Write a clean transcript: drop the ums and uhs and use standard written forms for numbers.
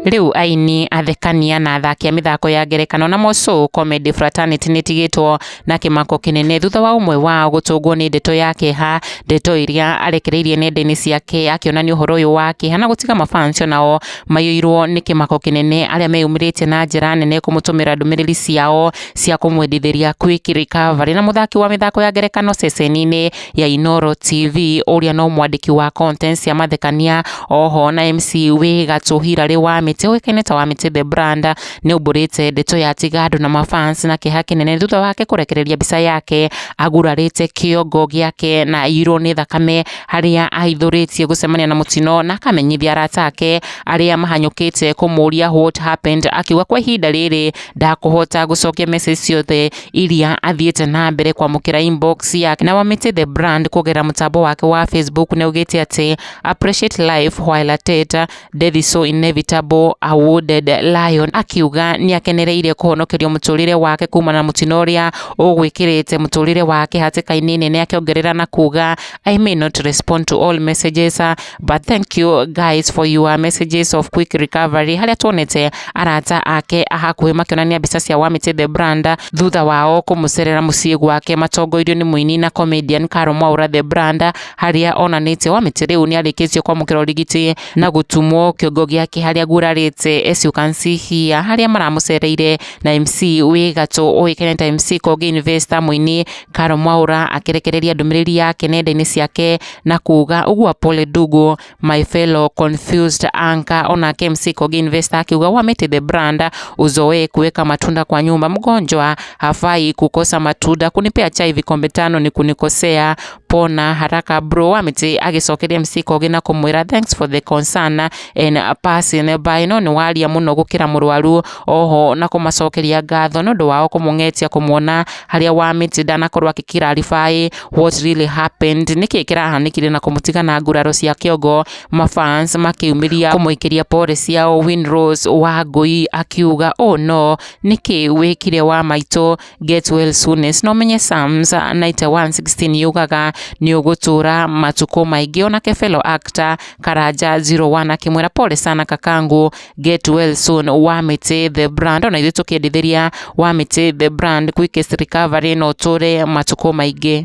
Rĩu aini, athekania na athaki a mĩthako ya ngerekano na Mosũ Comedy Fraternity nĩtigĩtwo na kĩmako kĩnene thutha wa ũmwe wao gũtũngwo nĩ ndeto ya kĩeha, ndeto iria arekereirie nenda-inĩ ciake akĩonania ũhoro ũyũ wa kĩeha na gũtiga mafans onao maiyũirwo nĩ kĩmako kĩnene, arĩa meyumĩrĩtie na njĩra nene kũmũtũmĩra ndũmĩrĩri ciao cia kũmwendithĩria quick recovery. Na mũthaki wa mĩthako ya ngerekano ceceni-inĩ ya Inooro TV ũrĩa no mwandĩki wa content cia mathekania oho na MC wĩ gatũ Hilary Wamĩtĩ ũĩkaine ta Wamĩtĩ the Brand, nĩ aumbũrĩte ndeto ya tiga andũ na mafans na kĩeha kĩnene thutha wake kũrekereria mbica yake agurarĩte kĩongo gĩake na aiyũirwo nĩ thakame, harĩa ahithũrĩtie gũcemania na mũtino na akamenyithia arata ake arĩa mahanyũkĩte kũmũria what happened, akiuga kwa ihinda rĩrĩ ndakũhota gũcokia message ciothe iria athiĩte na mbere kwamũkĩra inbox yake. Na Wamĩtĩ the Brand kũgerera mũtambo wake wa Facebook nĩ augĩte atĩ appreciate life while at it, death is so inevitable, a wounded lion, akiuga nĩ akenereire kũhonokerio mũtũrĩre wake kumana na mũtino ũrĩa ũgwĩkĩrĩte mũtũrĩre wake hatĩka-inĩ nene, akĩongerera na kuga, "I may not respond to all messages, but thank you guys for your messages of quick recovery," harĩa tuonete arata ake a hakuhĩ makĩonania mbica cia Wamĩtĩ the Brand thutha wao kũmũcerera mũciĩ gwake matongoirio nĩ mũini na comedian Caro Mwaura the Brand, harĩa onanĩtie Wamĩtĩ rĩu nĩ arĩkĩtie kwamũkĩra ũrigiti na gũtumwo kĩongo gĩake harĩa gurarĩte, as you can see here, harĩa maramũcereire na MC wĩ gatũ ũĩkaine ta MC Kogi Investor. Mũini Caro Mwaura akĩrekereria ndũmĩrĩri yake nenda-inĩ ciake na kuga ũguo, "Pole ndugu, my fellow confused anchor." Onake MC Kogi Investor akiuga, "Wamĩtĩ the Brand, uzoee kuweka matunda kwa nyumba, mgonjwa hafai kukosa matunda, kunipea chai vikombe tano ni kunikosea, pona haraka bro." Wamĩtĩ agĩcokeria MC Kogi na kũmwĩra, "Thanks for the concern and passing by, no nĩ waria mũno gũkĩra mũrwaru." Oho na kũmacokeria ngatho nĩ ũndũ wao kũmũng'etia kũmuona, harĩa Wamĩtĩ ndanakorwo akĩ clarify what really happened, nĩkĩ kĩrahanĩkire na kũmũtiga na nguraro cia kĩongo. Mafans makĩumĩria kũmũikĩria pore ciao, Winrose Wangui akiuga, "Oh no, nĩkĩ wĩkire wa maitũ? Get well soonest." No menye Psalms 91:16 yugaga nĩ ũgũtũra matukũ maingĩ. Onake fellow actor Karanja 01 akĩmwĩra, "Pole sana kakangu, get well soon, Wamĩtĩ the Brand." Ona ithuĩ tũkĩendithĩria Wamĩtĩ the Brand quickest recovery na ũtũre matukũ maingĩ.